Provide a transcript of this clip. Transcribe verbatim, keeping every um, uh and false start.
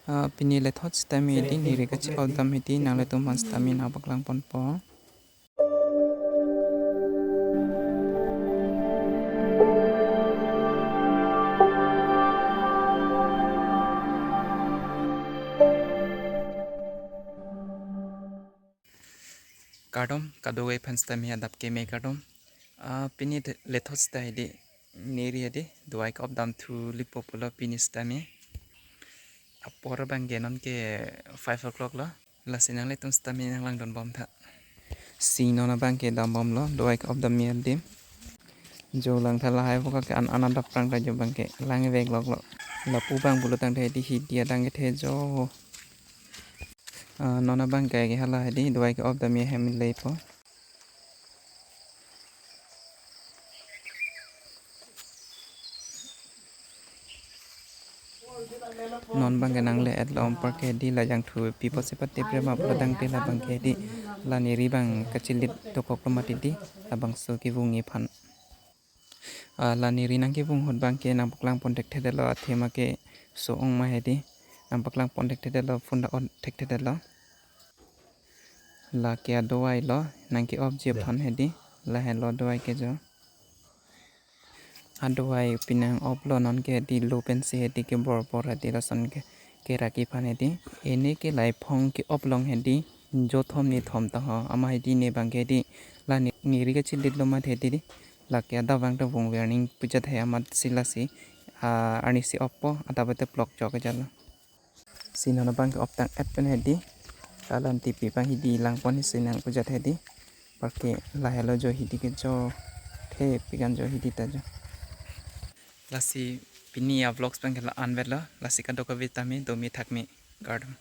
Ah, pini lethot sitame hedi neri kachi-op dam hedi nanglitum aphan sitame nangpaklang ponpo. Kardom, kadokave aphan sitame adap keme kardom. Ah, pini de-, lethot sita hedi neri hedi dovai ke-op damthu lipo pulo pini sitame. Apor abangke non ke five o'clock lo. Lasi nanglitum sitame nanglangdun bomtha. Si non abangke dambomlo, dovai ke-op dam adim. Jo langtha lahai pu ke an an adap prang ta jo abangke langvetloklo. Lapu abang pulotangte hedi hidi adang kethe jo. Ah, non abangke ke hala hedi dovai ke-op dam ahem leipo. Non abangke nangle-etlo, anparke hedi la jangthu pipo si patip re ma pulotangte la abangke hedi la neri abang kachilit dokoklo mati hedi, labangso kevung aphan. Ah, la neri nangkevung ahut abangke nangpaklang pon thekthedetlo, athema keso ong ma hedi, nangpaklang pon thekthedetlo, phone ta on thekthedetlo. Lake adovai lo, nangke-opji aphan hedi, lahenlo dovai ke jo. Adovai pini nang-oplo, non ke hedi lo pensi hedi kebor bor hedi lason ke keraki aphan hedi. Ene ke la ephong ke-op along hedi jo thom ni thom ta ho, amat hedi ne abangke hedi la ne, neri kachilitlo mati hedi. Lake adap abang ta vungver ning pujat he amatsi lasi, ah, arnisi oppo, adap ate plok chok jalo. Si non abangke-op tang-et pen hedi. Kalan tipi abang hedi langpon hisi nang pujat hedi. Anparke lahelo jo hidi ke jo. Thepik an jo hidi ta jo. Lasi pini a-vlogs abangke la-an vetlo. Lasi kadokave tame domi thakmi, kardom.